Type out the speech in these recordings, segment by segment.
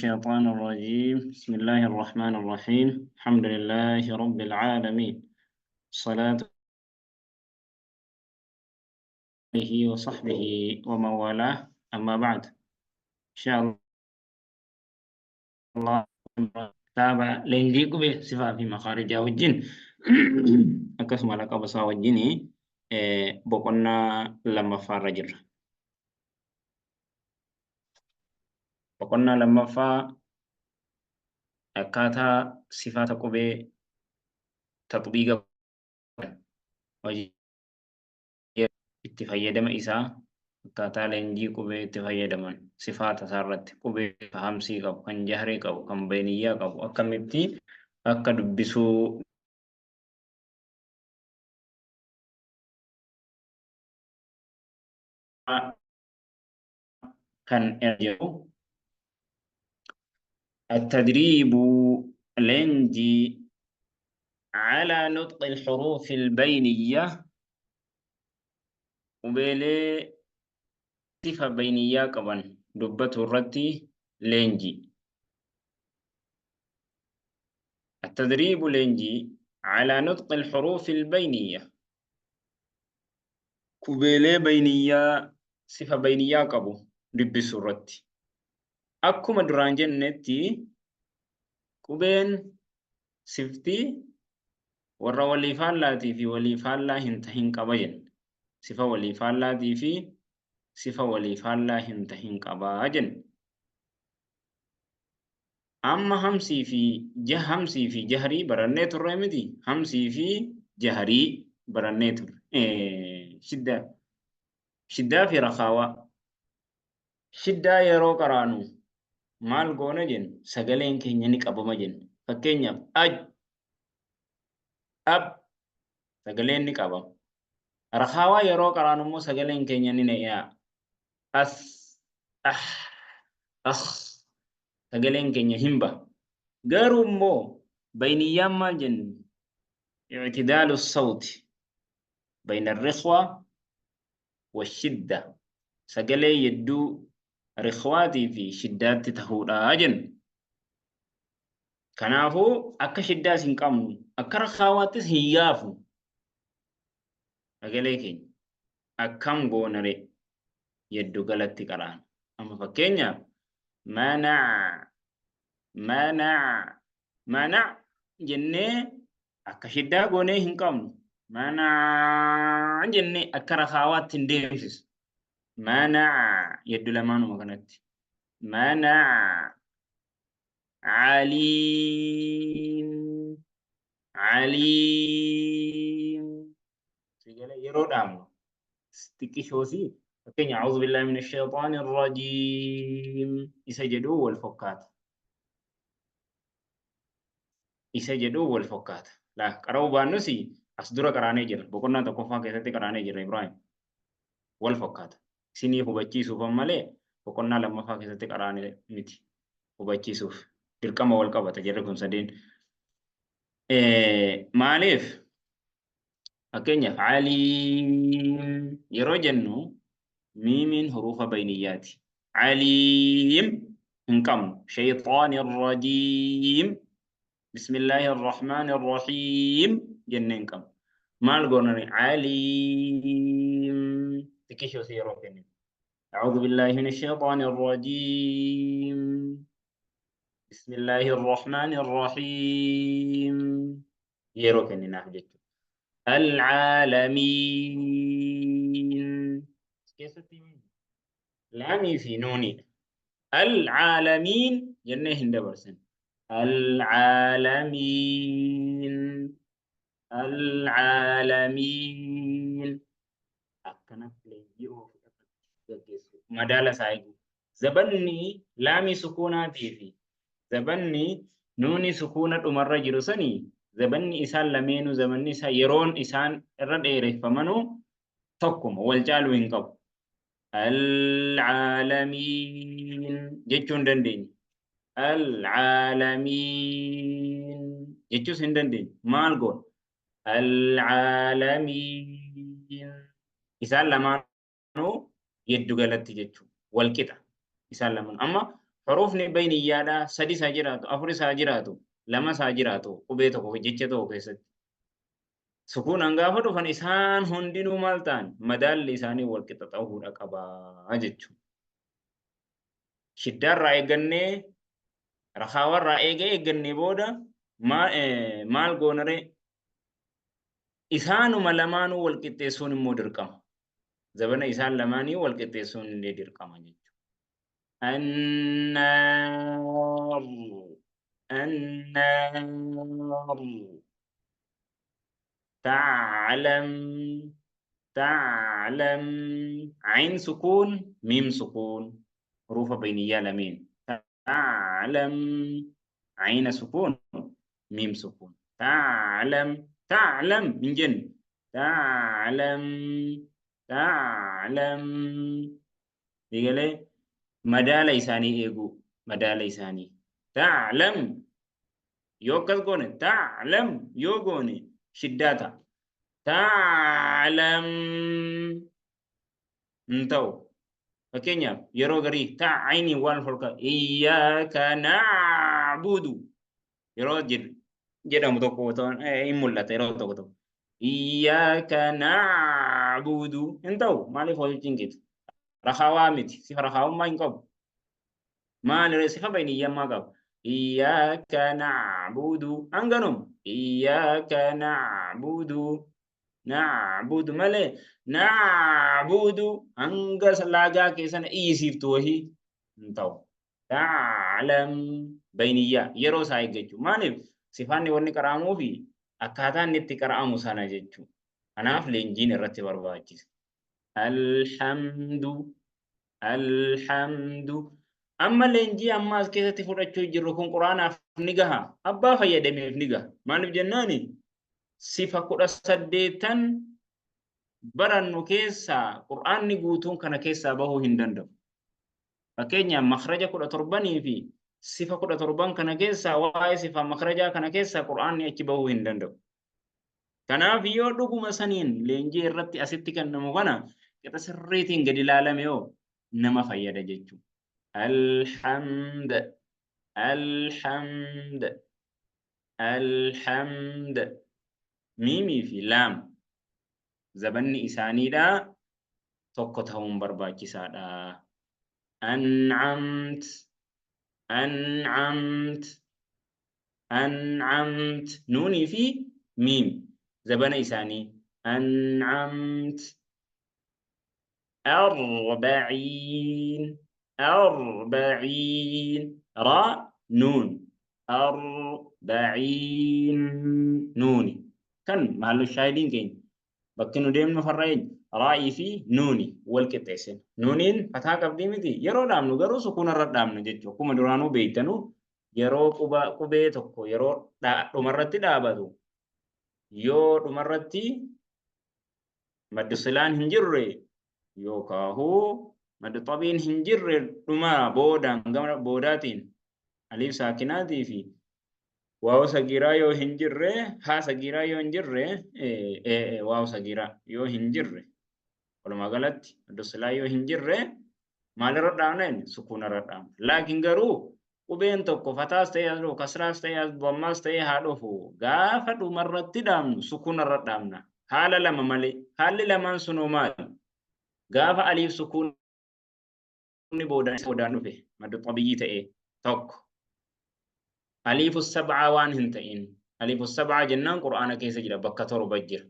الشيطان الرجيم. بسم الله الرحمن الرحيم. الحمد لله رب العالمين، الصلاة عليه وصحبه ومن والاه. أما بعد، إن شاء الله kitaaba leenjii qubee sifaa fi makaarijaa wajjin akkasuma laqaba isaa wajjin boqonnaa lammaffaa irra jirra. Boqonnaa lammaffaa akkaataa sifaata qubee taxbiiqa hojii itti fayyadama isaa, akkaataa leenjii qubee itti fayyadaman, sifaata isaa irratti qubee hamsii qabu, kan jahrii qabu, kan beyniyyaa qabu akkamitti akka dubbisuu kan jedhu. التدريب leenjii على نطق الحروف البينية qubeelee sifa bayniyyaa qaban dubbatu irratti leenjii. التدريب leenjii على نطق الحروف البينية qubeelee bayniyyaa sifa bayniyyaa qabu dubbisuu irratti. Akkuma duraan jennetti, qubeen sifti warra walii faallaatii fi walii faallaa hin tahin qaba jenne. Sifa walii faallaatii fi sifa walii faallaa hin tahin qabaa jenne. Amma hamsii fi jahrii barannee turre miti? Hamsii fi jahrii barannee turre. Shiddaa. Shiddaa fi rakaawaa. Shiddaa yeroo qaraanu maal goona jennu? Sagaleen keenya ni qabama jenna. Fakkeenyaaf, aj, ab, sagaleen ni qabama. Rakaawaa yeroo qaraanu immoo sagaleen keenya ni ne'aa. As, ah, ah, sagaleen keenya hin baha. Garuu immoo bayniyyaan maal jennu? I'tidaalu sawti bayna rikhwa wa shidda, sagalee yedduu rikhwaatii fi shiddaatti tahuudha jennu. Kanaafuu akka shiddaas hin qabnu, akka rakaawaattis hin yaafnu sagalee keenya. Akkam goonare? Yeddu galatti qaraana. Amma fakkeenyaaf, mana, mana, mana jennee akka shiddaa goonee hin qabnu. Mana jennee akka rakaawaatti hin deemsisu. Mana yeddu lamaanuma kanatti. Mana aliim, aliim. Sigala yeroo dhaamnu xiqqishoosii, fakkeenya a'uudhu billaahi mina shayxaani rajiim isa jedhuu wal fakkaata. Isa jedhuu wal fakkaata. Laa qara'uu baannus as dura qaraanee jirra. Boqonnaa tokkoffaa keessatti qaraanee jirra, Ibraahim. Wal fakkaata. Isinii hubachiisuuf malee boqonnaa lammaffaa keessatti qaraanee miti. Hubachiisuuf. Dirqama wal qabata jarri kun sadeen. Maaliif? Fakkeenyaaf, aliim yeroo jennu miimiin huruufa bayniyyaati. Aliim hin qabnu. Shayxaani rajiim. Bismillaahi arrahmaani arrahiim jennee hin qabnu. Maal goonani? Aliim. Xiqqishoo si yeroo kenninu. أعوذ بالله من الشيطان الرجيم، بسم الله الرحمن الرحيم yeroo kenninaaf jechuudha. Alcaalamiin keessatti laamii fi nuuniidha. Alcaalamiin jennee hin dabarsin. Alcaalamiin, alcaalamiin akkanatti leenjii ofii gaggeessu. Madaala isaa eegu. Zabanni laamii sukuunaatii fi zabanni nuuni sukuuna dhumarra jiru sanii, zabanni isaan lameenuu, zabanni isaa yeroon isaan irra dheereffamanuu tokkuma, wal caaluu hin qabu. Alcaalamiin jechuu hin dandeenye. Alcaalamiin jechuus hin dandeenye. Maal goona? Alcaalamiin. Isaan lamaanuu yeddu galatti jechuudha. Wal qixa. Isaan lamaan. Amma Huruufni bayniyyaadhaa sadis haa jiraatu, afuris haa jiraatu, lamas haa jiraatu qubee tokko jecha tokko keessatti. Sukuunaan gaafa dhufan isaan hundinuu maal ta'an madaalli isaanii wal qixa ta'uudha qabaa jechuudha. Shiddaarraa eeggannee rakaawarraa eega eeggannee booda maal goonaree isaanuma lamaanuu wal qixxeessuun immoo dirqama. Zabana isaan lamaanii wal qixxeessuun illee dirqama jechuudha. النار النار تعلم تعلم عين سكون ميم سكون حروف بينية لمين تعلم عين سكون ميم سكون تعلم تعلم من جن تعلم تعلم Eegalee madaala isaanii eeguu madaala isaanii ta'lam yoo akkas goone ta'lam yoo goone shiddaa ta'a ta'lam hin ta'u fakkeenyaaf yeroo garii ta'ayni waan holka iyyaaka na'budu yeroo jedhamu tokko hin mul'ata yeroo tokko tokko iyyaaka na'budu hin ta'u maaliif hojii cinqitu Rakhaawaa miti. Sifa rakhaawummaa hin qabu. Maali sifa bayniyyammaa qaba. Iyyaaka na'budu hanganuma. Iyyaaka na'budu na'budu malee na'budu hanga laagaa keessana iyyisiiftu wahii hin ta'u. Ta'lam bayniyyaa yeroo isaa eeggachuu. Maaliif sifaanni wanni qara'amuu fi akkaataa inni itti qara'amu sana jechuudha. Kanaaf leenjiin irratti barbaachisa. Alhamdu Alhamdu Amma leenjii amma as keessatti fudhachuu jirru kun Quraanaaf ni gaha. Abbaa fayyadameef ni gaha. Maaliif jennaani sifa 18n barannu keessaa Qur'aanni guutuun kana keessaa bahuu hin danda'u. Fakkeenyaaf makhraja 17 fi sifa 17 kana keessaa waa'ee sifa makhrajaa kana keessaa Qur'aanni achi bahuu hin danda'u. Kanaaf yoo dhuguma saniin leenjii irratti asitti kennamu kana qixa sirriitiin gadi ilaalame yoo nama fayyada jechuudha. Alhamd Alhamd Alhamd miimii fi laam zabanni isaaniidha tokko ta'uun barbaachisaadha. An'amt An'amt an'amt nuunii fi miim zabana isaanii an'amt arba'iin arba'iin raa nuun arba'iin nuuni kan mahallu shaahidiin keenya bakki nu deemnu farra eenyu raa'ii fi nuuni wal qixxeessina nuuniin fataa qabdii miti yeroo dhaabnu garuu sukuuna irra dhaabnu jechuudha akkuma duraanuu beektanu yeroo quba qubee tokko yeroo dhumarratti dhaabatu yoo dhumarratti maddu silaan hin jirre yookaahuu maddu xabiin hin jirre dhuma boodaan gama boodaatiin aliif saakinaatii fi waaw sagiiraa yoo hin jirre haa sagiiraa yoo hin jirre waaw sagiiraa yoo hin jirre walumaa galatti maddu silaa yoo hin jirre maalirra dhaabna inni sukuunarra dhaabna laakiin garuu qubeen tokko fataas ta'ee as dhufu kasraas ta'ee as dhammaas ta'ee haa dhufu gaafa dhumarratti dhaabnu sukuunarra dhaabna haala lama malee haalli lamaan sunoo maali gaafa aliif sukuunni boodaan dhufe maddu xabiyyii ta'ee tokko aliifu sab'aa waan hin ta'in aliifu sab'aa jennaan qur'aana keessa jira bakka torba jira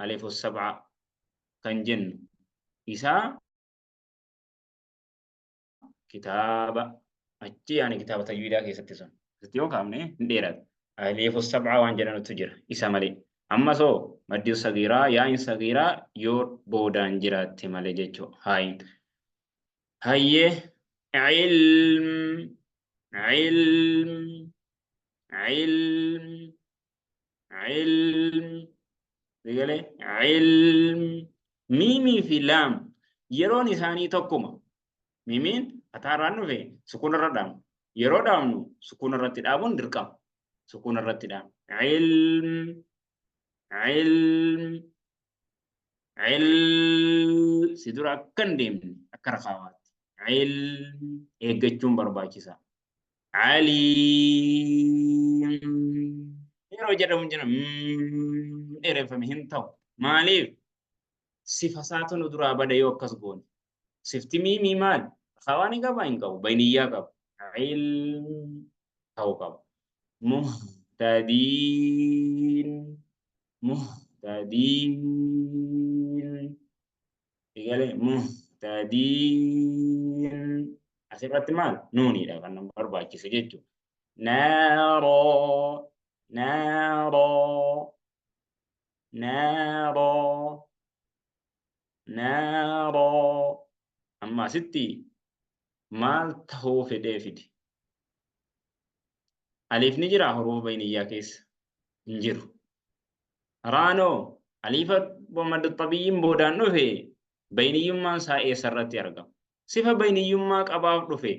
aliifu sab'aa kan jennu isaa kitaaba achi yaani kitaaba tajwiidaa keessatti sun asitti yoo kaafne hin dheerata. Aliifu sab'aa waan jedhanutu jira isa malee. Amma soo maddi sagiiraa yaa'iin sagiiraa yoo boodaan jiraatte malee jechuudha. Haayin. Hayyee ilm ilm ilm ilm Egalee ilm miimii fi laam yeroon isaanii tokkuma. Miimiin fataarraan dhufe sukuuna irra dhaabnu. Yeroo dhaabnu sukuuna irratti dhaabuun dirqama. Sukuuna irratti dhaabnu. Ilm ilm il si dura akka hin deemne akka rakaawaatti. Ilm eeggachuun barbaachisaa. Aliim yeroo jedhamu jira dheereffame hin ta'u. Maaliif? Sifa isaatu nu duraa bada yoo akkas goone. Sifti miimii maali? Rakhaawaa ni qaba hin qabu. Bayniyyaa qaba. Ilm ta'uu qaba. Muhtadiin muhtadiin egalee muhtadiin asirratti maal nuuniidha kan nama barbaachise jechuudha. Naaroo naaroo naaroo naaroo amma asitti maal tahuu fedhee fide? Aliifni jira hurufa bayniyyaa keessa? Hin jiru. Raanoo aliifa maddu xabiyyiin boodaan dhufe bayniyyummaan isaa eessarratti argama? Sifa bayniyyummaa qabaaf dhufe.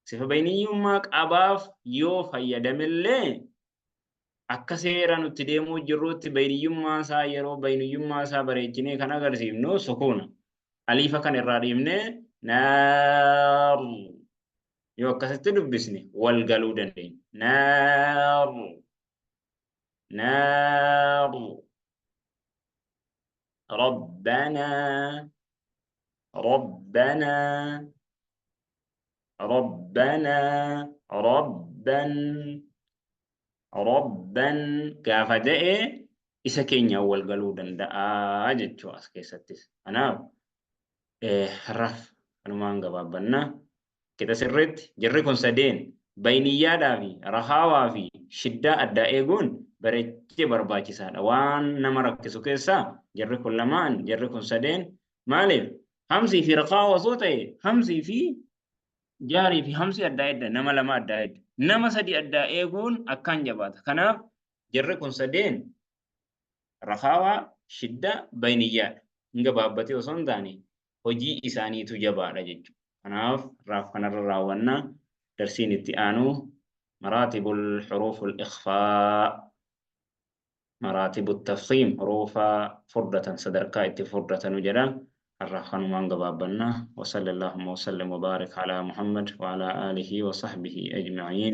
Sifa bayniyyummaa qabaaf yoo fayyadamellee akka seera nutti deemuu jirruutti bayniyyummaa isaa yeroo bayniyyummaa isaa bareechinee kan agarsiifnu sukuuna. Aliifa kan irraa dhiifnee naar yoo akkasitti dubbisne wal galuu dandeenya. Naar naar Rabbanaa Rabbanaa Rabbanaa Rabban Rabban gaafa jedhe isa keenyaan wal galuu danda'a jechuu as keessattis. Kanaaf har'aaf kanumaan gabaabbanna. Qixa sirriitti jirri kun sadeen bayniyyaadhaa fi rahaawaa fi shiddaa addaa eeguun bareechee barbaachisaadha. Waan nama rakkisu keessaa jirri kun lamaan jirri kun sadeen maaliif hamsii fi rakhaawaa osoo ta'e hamsii fi jaarii fi hamsii addaa edda nama lama addaa edda nama sadi addaa eeguun akkaan jabaata. Kanaaf jirri kun sadeen rakhaawaa shiddaa bayniyyaadha. Hin gabaabbatee osoo hin taane hojii isaaniitu jabaadha jechuudha. Kanaaf raaf kanarra raawwanna darsiin itti aanu maraatibul huruuful ikhfaa maraatibu tafkiim huruufa furdatan sadarkaa itti furdatanu jedha. Har'aaf kanumaan gabaabbanna. Wa sallallahu wa sallam wa barik ala Muhammad wa ala alihi wa sahbihi ajma'iin.